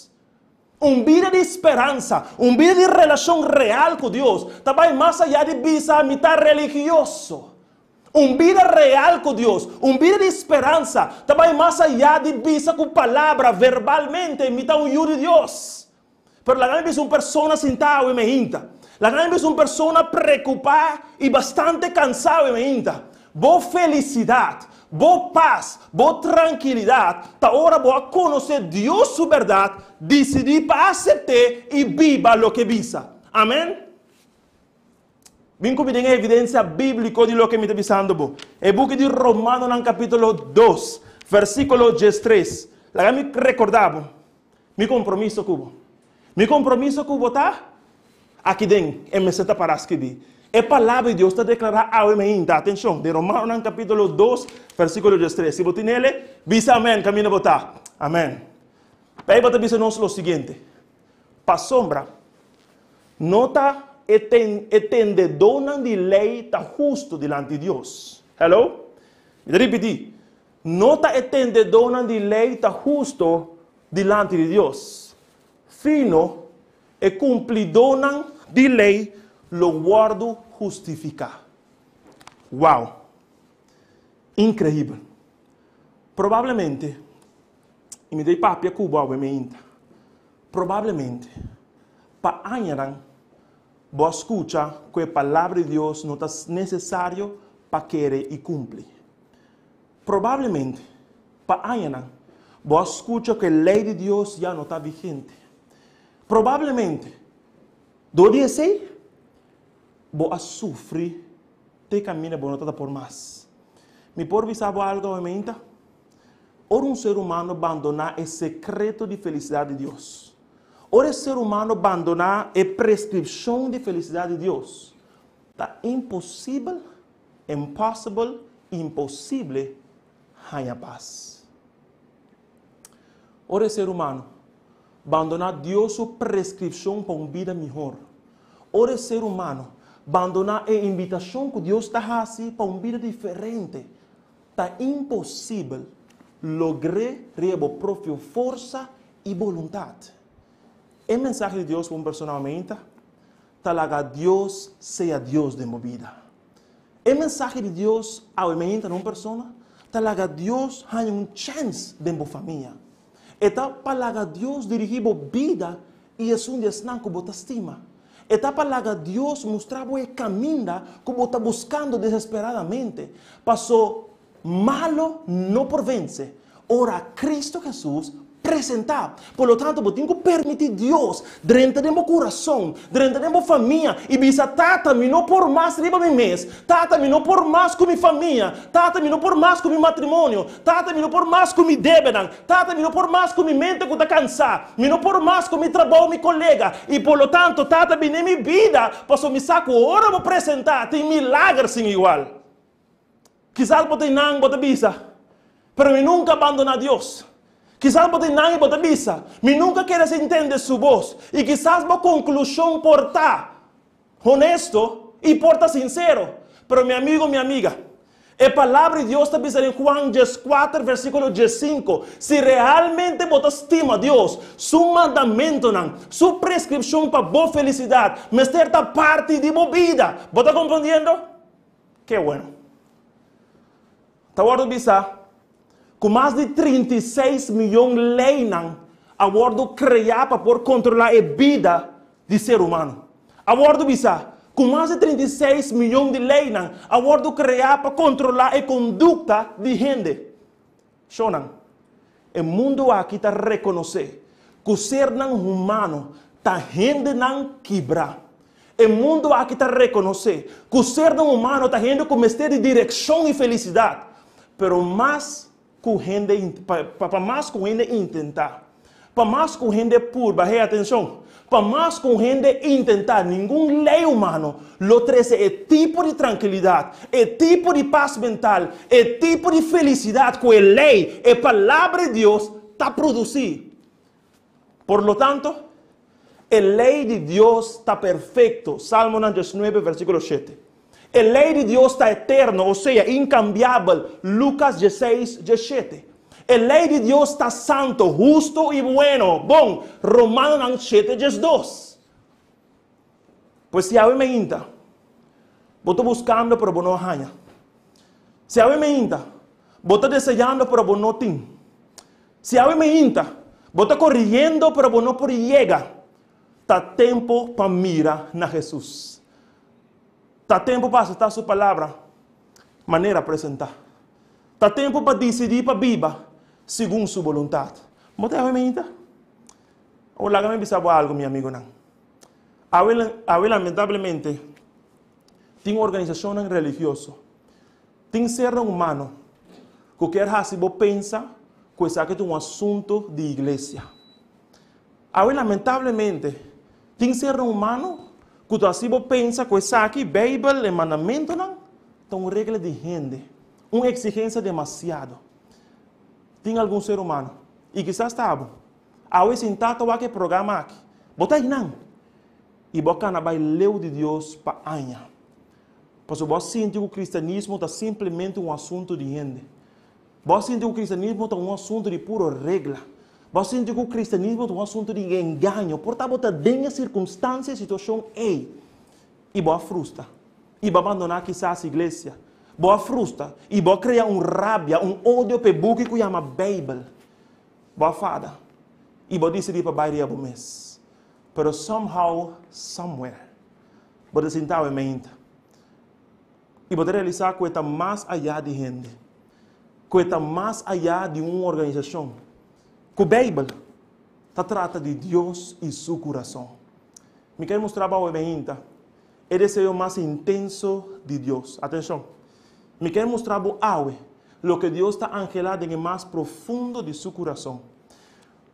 Un bida di speransa, un bida di relashon real ku Dios, ta bai mas ayá di bisa mi ta religioso. Un bida real ku Dios, un bida di speransa, ta bai mas ayá di bisa ku palabra, verbalmente, mi ta un yu di Dios. Pero laga mi bisa un persona sintá awe meinta. Laga mi bisa un persona preokupá i bastante kansá awe meinta. Bo felisidat, bo pas, bo trankilidat ta ora bo a konosé Dios su bèrdat, disidí pa asept'é i biba loke e bisa. Amèn. Bin ku mi den e evidensia bíbliko di loke mi ta bisando bo. E buki di Romanonan kapítulo dos, versíkulo diestres. Laga mi rekordá bo mi kompromiso ku bo. Mi kompromiso ku bo ta aki den e mester ta pará skibí. E Palabra di Dios ta deklará awe mainta, atenshon, den Romanonan kapítulo dos, versíkulo diestres. Si bo tin ele, bisa amèn kaminda bo ta. Amèn. Beibel ta bisa nos lo siguiente, Pasobra no ta e e tendedónan di lei ta hustu dilanti Dios. Hello? Mi ta ripití, No ta e tendedónan di lei ta hustu dilanti di Dios, sino e kumplidónan di lei lo wòrdu hustifiká. Wow! Inkreibel! Probablemente, i mi ta papia ku bo awe meinta, probablemente pa añanan bo a skucha ku e Palabra di Dios no ta nesesario pa kere i kumpli. Probablemente pa añanan bo a skucha ku e lei di Dios ya no ta vigente. Probablemente dor di esei bo a sufri te kaminda bo no ta ta por mas. Mi por bisa bo algu awe meinta? Ora un ser humano bandoná e sekreto di felisidat di Dios, ora e ser humano bandoná e preskripshon di felisidat di Dios, ta imposibel, impossible, imposible, haña pas. Ora e ser humano bandoná Dios su preskripshon pa un bida mihor, ora e ser humano bandoná e invitashon ku Dios ta hasi pa un bida diferente, Ta imposibel logr'é riba bo propio forsa i boluntat. E mensahe di Dios pa un persona aumenta ta laga Dios sea Dios den bo bida. E mensahe di Dios aumenta na un persona ta laga Dios haña un chèns den bo famia. E ta pa laga Dios dirigí bo bida i esun di esnan ku bo ta stima. E ta pa laga Dios mustra bo e kaminda ku bo ta buskando desesperadamente. Paso malo no por vense ora Kristu Hesus presentá. Por lo tanto, bo tin ku permití Dios drenta den bo kurason, drenta den bo famia i bisa, Tata, mi no por mas riba mi mes. Tata, mi no por mas ku mi famia. Tata, mi no por mas ku mi matrimonio. Tata, mi no por mas ku mi debenan. Tata, mi no por mas ku mi mente ku ta kansá. Mi no por mas ku mi trabou, mi kolega. I por lo tanto, Tata, bini den mi bida, pasobra mi sa ku ora bo presentá, tin milager sin igual. Kisas bo tin nan, bo ta bisa, Pero mi nunka a bandoná Dios. Kisas bo tin nan i bo ta bisa, Mi nunka kere sin tende su bos. I kisas bo konklushon por ta honesto i por ta sinsero. Pero mi amigo, mi amiga, E Palabra di Dios ta bisa den Juan 14, versíkulo 15, si realmente bo ta stima Dios, su mandamentunan, su preskripshon pa bo felisidat, mester ta parti di bo bida. Bo ta komprendiendo? Ke bueno. Ta wòrdu bisa ku mas di 36 mion leinan a wòrdu kreá pa por kontrolá e bida di ser humano. A wòrdu bisa ku mas di 36 mion di leinan a wòrdu kreá pa kontrolá e kondukta di hende. Shonnan, e mundu aki ta rekonosé ku sernan humano ta hendenan kibrá. E mundu aki ta rekonosé ku sernan humano ta hende ku mester di direkshon i felisidat. Pero mas ku hende pa mas ku hende intentá, pa mas ku hende purba, hey atenshon, pa mas ku hende intentá, ningun lei humano lo trese e tipo di trankilidat, e tipo di pas mental, e tipo di felisidat ku e lei, e Palabra di Dios, ta produsí. Por lo tanto, e lei di Dios ta perfekto, Salmonan 19, versíkulo 7. E lei di Dios ta eterno, o sea, inkambiabel, Lukas 16, 17. E lei di Dios ta santo, husto i bueno, bon, Romanonan 7, 12. Pues si awe mainta, bo ta buskando pero bo no a haña. Si awe mainta, bo ta deseando pero bo no tin. Si awe mainta, bo ta koriendo pero bo no por yega, ta tempu pa mira na Hesus. Ta tempu pa aseptá su palabra manera presentá. Ta tempu pa disidí pa biba segun su boluntat. Bo ta awe mainta? Awor laga mi bisa bo algu, mi amigunan. Awe, awe lamentablemente tin organisashonnan religioso, tin sernan humano ku kier hasi bo pensa ku esaki ta un asuntu di iglesia. Awe lamentablemente tin sernan humano ku ta hasi bo pensa ku esaki, Beibel, e mandamentunan, ta un regla di hende, un eksigensia demasiado. Tin algun ser humano, i kisas ta abo, Awe sintá ta wak e programa aki. Bo ta einan. I bo a kana bai leu di Dios pa aña. Pasobra bo a sinti ku kristianismo ta simplemente un asuntu di hende. Bo a sinti ku kristianismo ta un asuntu di puro regla. Bo a sinti ku kristianismo ta un asuntu di engaño. Por ta bo ta den e sirkunstansia i situashon ei i bo a frustra. I bo a bandoná kisas iglesia. Bo a frustra i bo a krea un rabia, un odio pa e buki ku yama Beibel. Bo a fada i bo a disidí pa bai riba bo mes. Pero somehow, somewhere, bo ta sinta awe meinta i bo ta realisá ku e ta mas ayá di hende, ku e ta mas ayá di un organisashon, ku Beibel ta trata di Dios i su kurason. Mi ker mustra bo awe meinta e deseo mas intenso di Dios. Atenshon! Mi ker mustra bo awe loke Dios ta anhelá den e mas profundo di su kurason.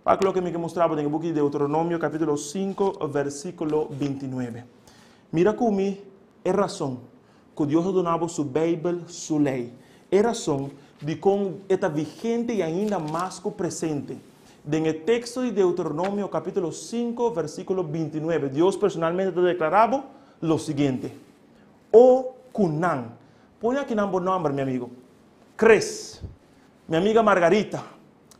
Wak loke mi ke mustra bo den e buki di Deuteronomio kapítulo 5 versíkulo 29. Mira ku mi e rason ku Dios a duna bo su Beibel, su lei. E rason dikon e ta vigente i ainda mas ku presente. Den e teksto di Deuteronomio kapítulo 5 versíkulo 29, Dios personalmente ta deklará bo lo siguiente, O ku nan. Pone akinan bo nòmber, mi amigu. Chris. Mi amiga Margarita.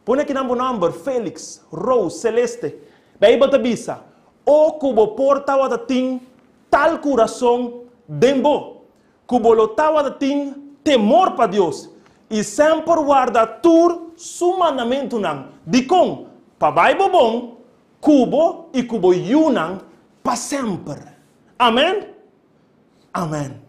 Pone akinan bo nòmber, Felix, Rose, Celeste. Beibel ta bisa, O ku bo por tabata tin tal kurason den bo, ku bo lo tabata tin temor pa Dios i semper warda tur su mandamentunan. Dikon? Pa bai bo bon ku bo i ku bo yunan pa semper. Amen? Amen.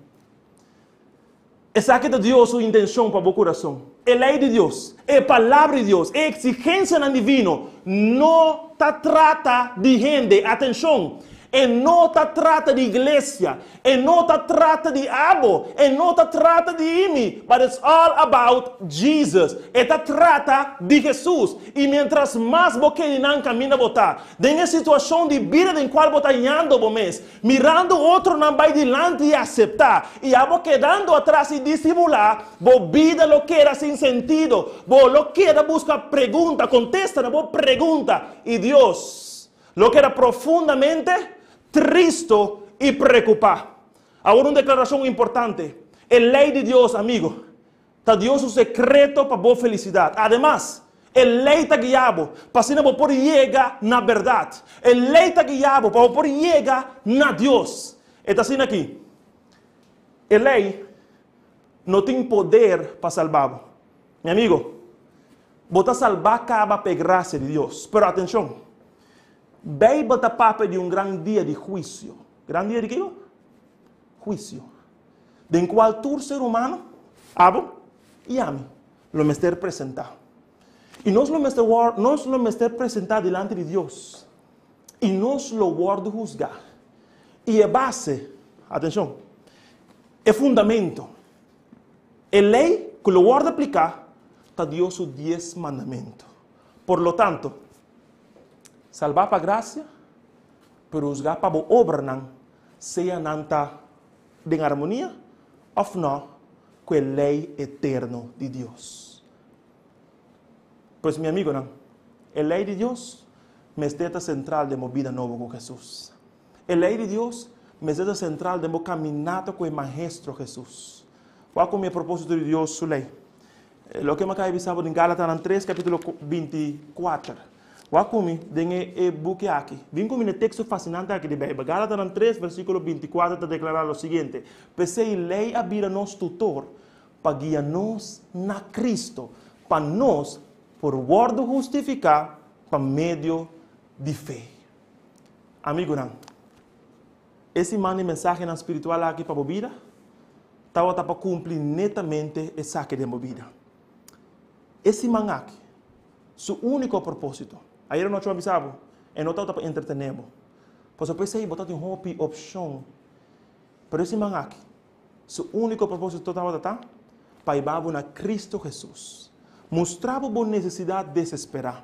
Esaki ta Dios su intenshon pa bo kurason. E lei di Dios, e Palabra di Dios, e eksigensianan divino no ta trata di hende. Atenshon! E no ta trata di iglesia, e no ta trata di abo, e no ta trata di mi, but it's all about Jesus. E ta trata di Hesus. I mientras mas bo kere nan kaminda bo ta, den e situashon di bida den kual bo ta yando bo mes, Mirando otronan bai dilanti i aseptá, i abo kedando atras i disimulá, bo bida lo keda sin sentido. Bo lo keda buska pregunta, kontesta na bo pregunta, i Dios lo keda profundamente tristo i preokupá. Awor un deklarashon importante, E lei di Dios, amigo. Ta Dios su sekreto pa bo felisidat. Ademas, e lei ta guia bo pa asina bo por yega na bèrdat. E lei ta guia bo pa bo por yega na Dios. E ta asina aki, e lei no tin poder pa salba bo. Mi amigo, bo ta salbá kaba pa e grasia di Dios. Pero atenshon! Beibel ta papia di un gran dia di huisio. Gran dia di kiko? Huisio. Den kual tur ser humano, abo i ami, lo mester presentá. I nos lo mester nos lo mester presentá dilanti di Dios. I nos lo wòrdu husgá. I e base, atenshon, e fundamento, e lei ku lo wòrdu apliká ta Dios su dies mandamentu. Por lo tanto, salbá pa grasia, pero husgá pa bo obranan, sea nan ta den armonia òf nò ku e lei eterno di Dios. Pues mi amigonan, e lei di Dios mester ta sentral den bo bida nobo ku Hesus. E lei di Dios mester ta sentral den bo kaminata ku e Maestro Hesus. Wak ku mi e propósito di Dios su lei. Loke mi a kaba di bisa bo den Galatanan 3 kapítulo 24. Wak ku mi den e buki aki. Bin ku mi na e teksto fasinante aki di Beibel. Galatanan 3 versíkulo 24 ta deklará lo siguiente, P'esei lei a bira nos tutor pa guia nos na Cristo, pa nos por wòrdu hustifiká pa medio di fe. Amigunan, e siman di mensahenan spiritual aki pa bo bida tabata pa kumpli netamente esaki den bo bida. E siman aki, su úniko propósito, ayera nochi mi a bisa bo, e no tabata pa entretené bo, pasobra p'esei bo ta tin hopi opshon, pero e siman aki, Su úniko propósito tabata ta pa hiba bo na Cristo Hesus, mustra bo bo nesesidat desesperá,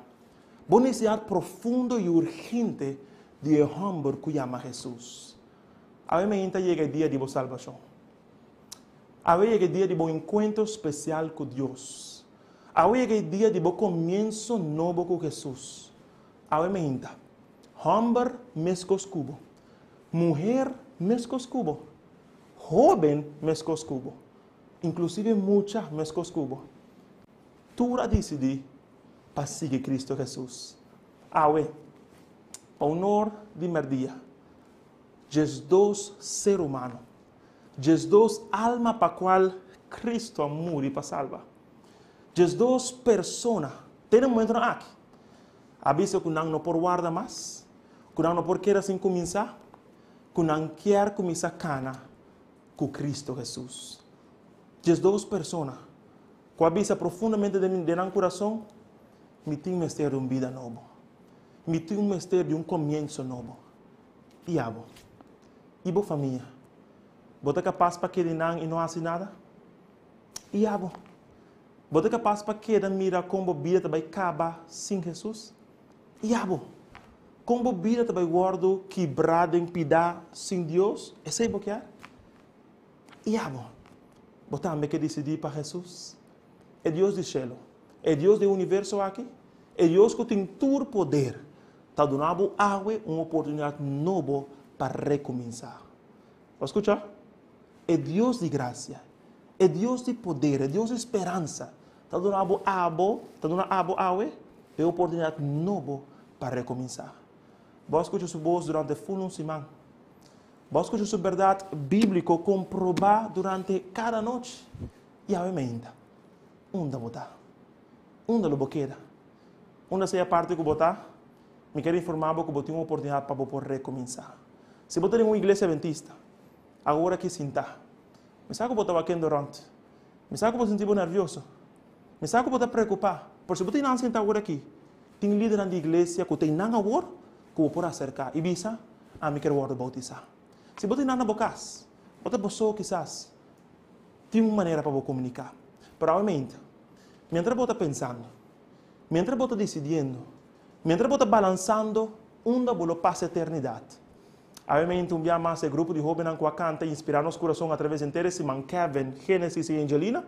bo nesesidat profundo i urgente di e hòmber ku yama Hesus. Awe mainta yega e dia di bo salbashon. Awe yega e dia di bo enkuentro spesial ku Dios. Awe yega e dia di bo komienso nobo ku Hesus. Awe mainta, hòmber meskos ku bo, muher meskos ku bo, Hóben meskos ku bo, inklusive mucha meskos ku bo, tur a disidí pa sigui Kristu Hesus. Awe, pa unor di mèrdia, 12 ser humano, 12 alma pa kual Kristu a muri pa salba, 12 persona te na momentunan aki a bisa ku nan no por warda mas, ku nan no por keda sin kuminsá, ku nan kier kuminsá kana ku Kristu Hesus. 12 persona ku a bisa profundamente den nan kurason, Mi tin mester di un bida nobo. Mi tin mester di un komienso nobo. I abo? I bo famia? Bo ta kapas pa keda einan i no hasi nada? I abo? Bo ta kapas pa keda mira kon bo bida ta bai kaba sin Hesus? I abo? Kon bo bida ta bai wòrdu kibrá den pida sin Dios? Esei bo kier? I abo? Bo tambe ke disidí pa Hesus? E Dios di shelu, e Dios di e universo aki, e Dios ku tin tur poder, ta duna bo awe un oportunidat nobo pa rekuminsá. Bo a skucha? E Dios di grasia, e Dios di poder, e Dios di speransa ta duna bo abo, ta duna abo awe e oportunidat nobo pa rekuminsá. Bo a skucha su bos durante ful un siman. Bo a skucha su bèrdat bíbliko komprobá durante kada anochi. I awe mainta, unda bo ta? Unda lo bo keda? Unda sea parti ku bo ta, mi ker informá bo ku bo tin un oportunidat pa bo por rekuminsá. Si bo ta den un iglesia adventista, Awor aki sintá. Mi sa ku bo ta wakendo rònt. Mi sa ku bo sinti bo nèrvioso. Mi sa ku bo ta preokupá. Pero si bo ta einan sintá awor aki, tin lidernan di iglesia ku ta einan awor ku bo por aserká i bisa, Ami ker wòrdu boutisá. Si bo ta einan na bo kas, bo ta bo so kisas, tin un manera pa bo komuniká. Pero awe meinta, miéntras bo ta pensando, miéntras bo ta disidiendo, miéntras bo ta balansando unda bo lo pasa eternidat, Awe un bia mas e grupo di hóbennan ku a kanta i inspirá nos kurason atraves henter e siman, Kevin, Genesis i Angelina,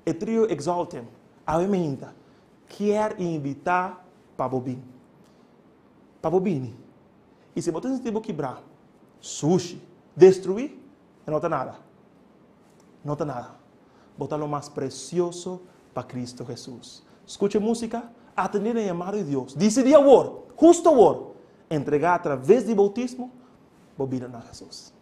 e trio Exaltem, awe meinta kier invitá pa bo bin. Pa bo bini. I si bo ta sinti bo kibrá, sushi, destruí, e no ta nada. No ta nada. Bo ta lo mas presioso pa Kristu Hesus. Skucha e músika, atendé na e yamada di Dios. Disidí awor, hustu awor, entregá atraves di boutismo bo bida na Hesus.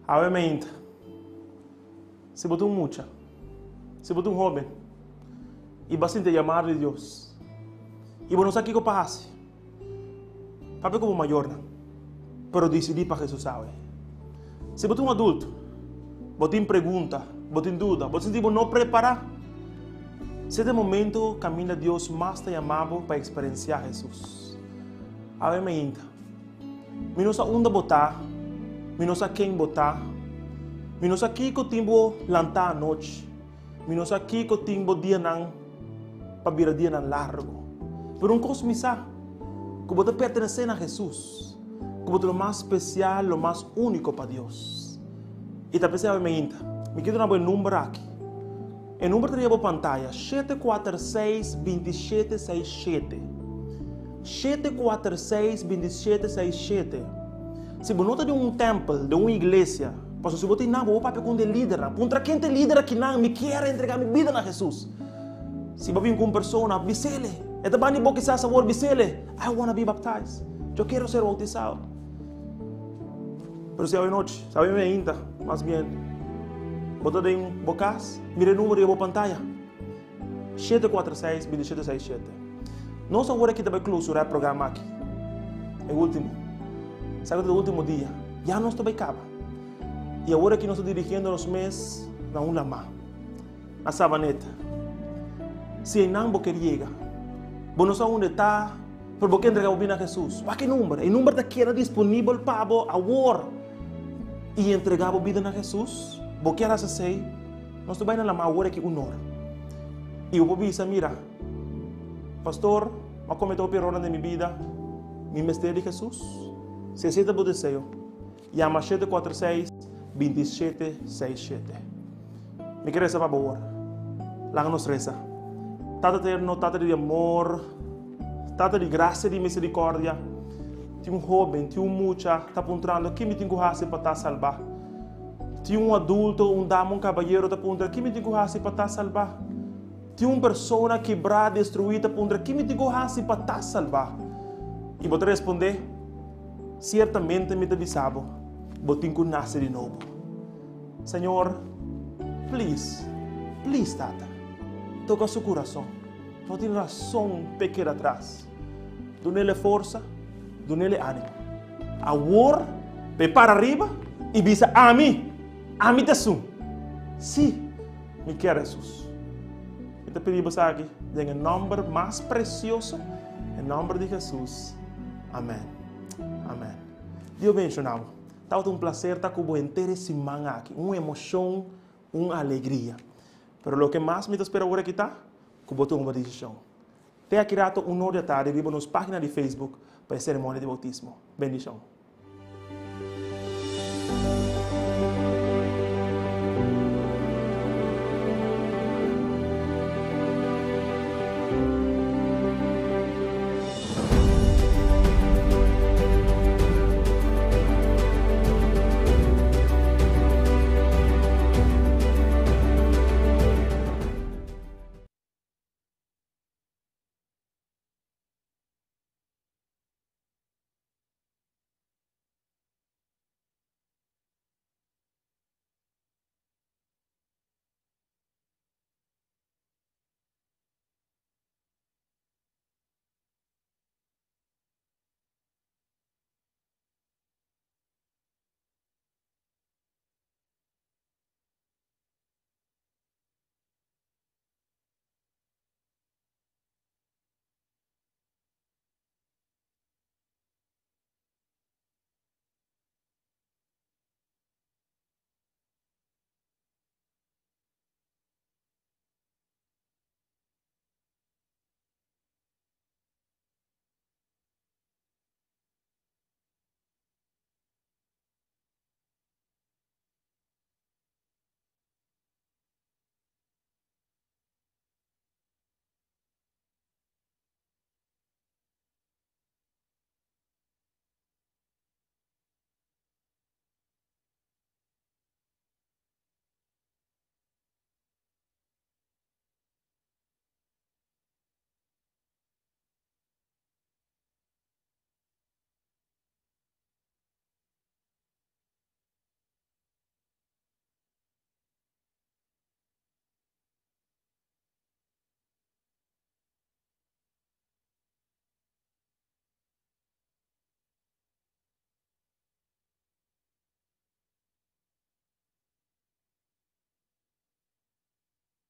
Awe mainta, si bo ta un mucha, si bo ta un hoben, i bo a sinti e yamado di Dios, i bo no sa kiko pa hasi, papia ku bo mayornan, pero disidí pa Hesus awe. Si bo ta un adulto, bo tin pregunta, bo tin duda, bo ta sinti bo no prepará, si ta e momento kaminda Dios mas ta yama bo pa eksperensiá Hesus. Awe mainta. Mi no sa unda bo ta, mi no sa ken bo ta, mi no sa kiko tin bo lantá anochi, mi no sa kiko tin bo dianan pa bira dianan largu. Pero un kos mi sa, ku bo ta pertenesé na Hesus, ku bo ta lo mas spesial, lo mas úniko pa Dios. I ta p'esei awe mainta, mi ke duna bo e number aki. E number ta riba bo pantaya, 746 2767. 746 2767. Si bo no ta den un tèmpel, den un iglesia, pasobra si bo tin nan, bo por papia ku un di e lidernan. Puntra ken ta e lider akinan, mi kier entrega mi bida na Hesus. Si bo bin ku un persona, bis'ele. E ta banda di bo kisas awor, bis'ele, I wanna be baptized. Yo quiero ser bautizado. Pero si awe nochi, si awe mainta, mas bien, bo ta den bo kas, mira e numero riba bo pantaya, 746 2767. Nos awor aki ta bai klousura e programa aki, e ultimo. Sa ku ta e ultimo dia, ya nos ta bai kaba. I awor aki nos ta dirigiendo nos mes na un lamá, na Savaneta. Si einan bo ker yega, bo no sa unda e ta, Pero bo ke entrega bo bida na Hesus? Wak e number. E number ta keda disponibel pa bo awor. I entrega bo bida na Hesus? Bo kier hasi esei? Nos ta bai na lama awor aki un ora. I bo por bisa, Mira, pastor, mi a komete hopi erornan den mi bida. Mi mester di Hesus. Si esei ta bo deseo, yama 746 2767. Mi ke resa pa bo awor. Laga nos resa. Tata eterno, Tata di amor, Tata di grasia di misericordia, tin un hoben, tin un mucha ta puntrando ki mi tin ku hasi pa ta salbá. Tin un adulto, un dama, un kabayero ta puntra ki mi tin ku hasi pa ta salbá. Tin un persona kibrá, destruí ta puntra ki mi tin ku hasi pa ta salbá. I bo ta respondé, Siertamente mi ta bisa bo, bo tin ku nase di nobo. Señor, please, please Tata, toca su curason. No tin rason p'e keda atras. Dunele forsa, dunele animo. Awor p'e para riba i bisa, Ami, ami ta esun. Sí, mi kier Hesus. Mi ta pidi bo esaki den e nomber mas precioso, e nomber di Hesus. Amen. Amen. Dios bendiciona bo. Tabata un placer ta cu bo henter e siman aki. Un emocion, un alegria. Pero loke mas mi ta spera ora aki ta cu bo tuma bo decision. Te aki rato un or di atardi riba nos pagina di Facebook pa e ceremonia di bautismo. Bendicion.